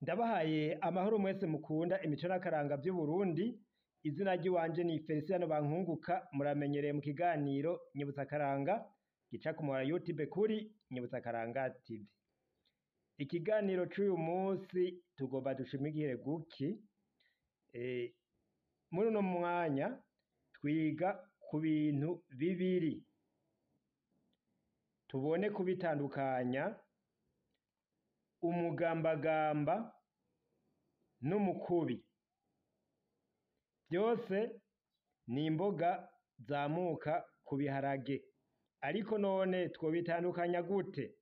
Ndabahaye amahoro mwese mukunda imico n'akaranga vy'Uburundi, izina ry'iwanje ni Feliciano Bankunguka, muramenyereye mu kiganiro Nyibutsa Akaranga gica ku muhora YouTube kuri Nyibutsa Akaranga TV. Ikiganiro c'uyu munsi tugomba dushimikire guki? Muri uno mwanya twiga ku bintu bibiri, tubone kubitandukanya: umugambagamba n'umukubi. Vyose ni imboga zamuka ku biharage, ariko none twobitandukanya gute?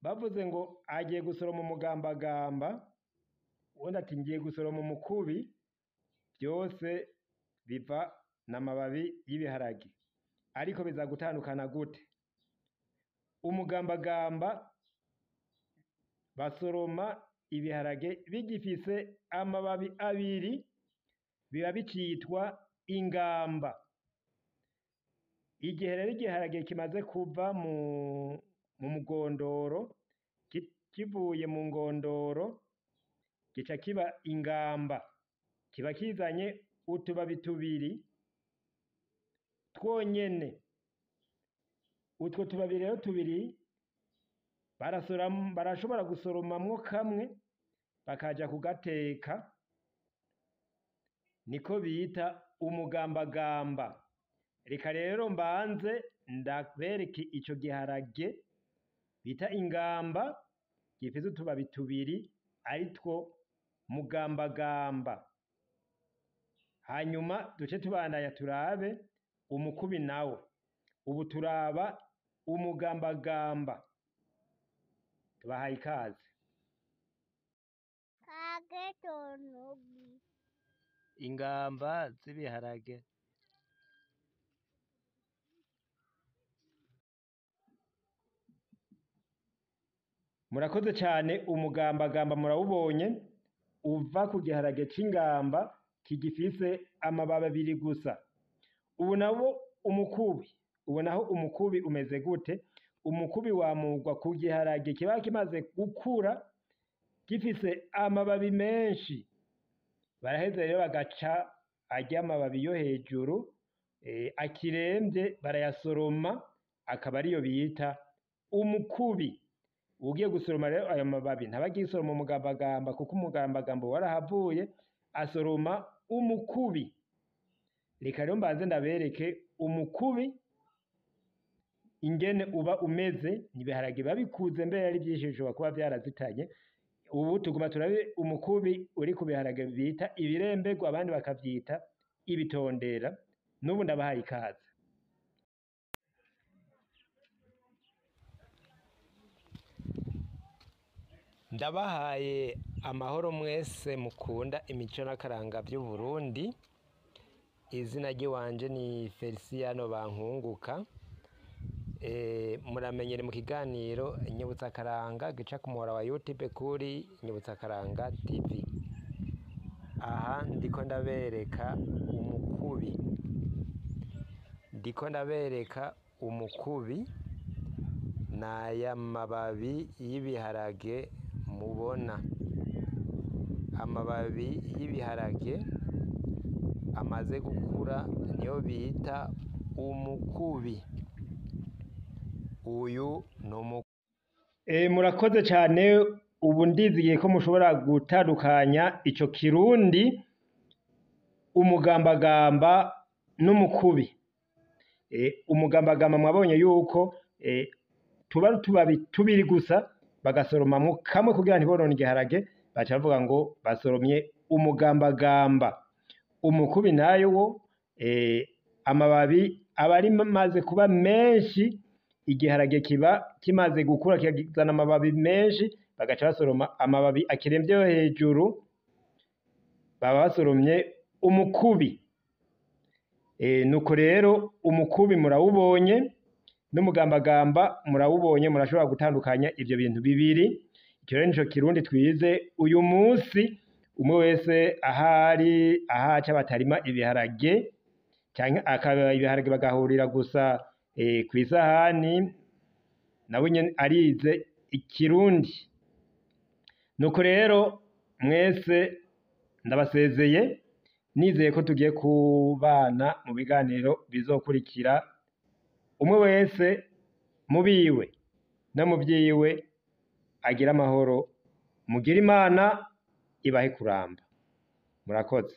Bavuze ngo agiye gusoroma umugambagamba, uwundi ati ngiye gusoroma umukubi, vyose biva n'amababi y'ibiharage, ariko biza gutandukana gute? Umugambagamba basoroma ibiharage bigifise amababi abiri, biba bicitwa ingamba. Igihe rero igiharage kimaze kuva mu mugondoro, kivuye mu ngondoro, gica kiba ingamba, kiba kizanye utubabi tubiri twonyene. Utwo tubabi rero tubiri barashobora gusoromamwo kamwe bakaja kugateka, niko bita umugambagamba. Reka rero mbanze ndabereke ico giharage bita ingamba gifise utubabi tubiri aritwo mugambagamba, hanyuma duce tubandanya turabe umukubi nawo. Ubu turaba umugambagamba. Tubahaye ikaze. Kagetonogi. Ingamba z'ibiharage. Murakoze cane. Umugambagamba murawubonye, uva ku giharage c'ingamba kigifise amababi abiri gusa. Ubu nawo umukubi, ubu naho umukubi umeze gute? Umukubi wamurwa ku giharage kiba kimaze gukura gifise amababi menshi. Baraheza rero bagaca arya amababi yo hejuru akiremvye, barayasoroma, akaba ariyo bita umukubi. Uwugiye gusoroma rero ayo mababi ntaba agisoroma umugambagamba, kuko umugambagamba warahavuye, asoroma umukubi. Reka rero mbanze ndabereke umukubi ingene uba umeze. Ibiharage biba bikuze mbere ari vyinshi, bishobora kuba vyarazitanye. Ubu tuguma turabe umukubi uri ku biharage bita ibiremberwa, abandi bakavyita ibitondera. N'ubu ndabahaye ikaze. Ndabahaye amahoro mwese mukunda imico n'akaranga vy'Uburundi. Izina ry'iwanje ni Feliciano Bankunguka. Muramenyere mu kiganiro Nyibutsa Akaranga gica ku muhora wa YouTube kuri Nyibutsa Akaranga TV. Aha ndiko ndabereka umukubi, ndiko ndabereka umukubi n'aya mababi y'ibiharage mubona. Amababi y'ibiharage amaze gukura niyo bita umukubi. Uyu ni murakoze cane. Ubu ndizigiye ko mushobora gutandukanya ico kirundi umugambagamba n'umukubi. Umugambagamba mwabonye yuko tuba utubabi tubiri gusa, bagasoromamwo kamwe kugira ntibonone igiharage, baca bavuga ngo basoromye umugambagamba. Umukubi nayo wo amababi aba ari maze kuba menshi, igiharage kiba kimaze gukura kikazana amababi menshi, bagaca basoroma amababi akiremvye yo hejuru, baba basoromye umukubi. Nuko rero umukubi murawubonye n'umugambagamba murawubonye, murashobora gutandukanya ivyo bintu bibiri. Ico rero nico kirundi twize uyu munsi. Umwe wese ahari ahaca batarima ibiharage canke akaba ibiharage bagahurira gusa kw'isahani, nawe nyene arize ikirundi. Nuko rero mwese ndabasezeye, nizeye ko tugiye kubana mu biganiro bizokurikira, umwe wese mu biwe no mu vyiwe agira amahoro, mugire Imana ibahe kuramba. Murakoze.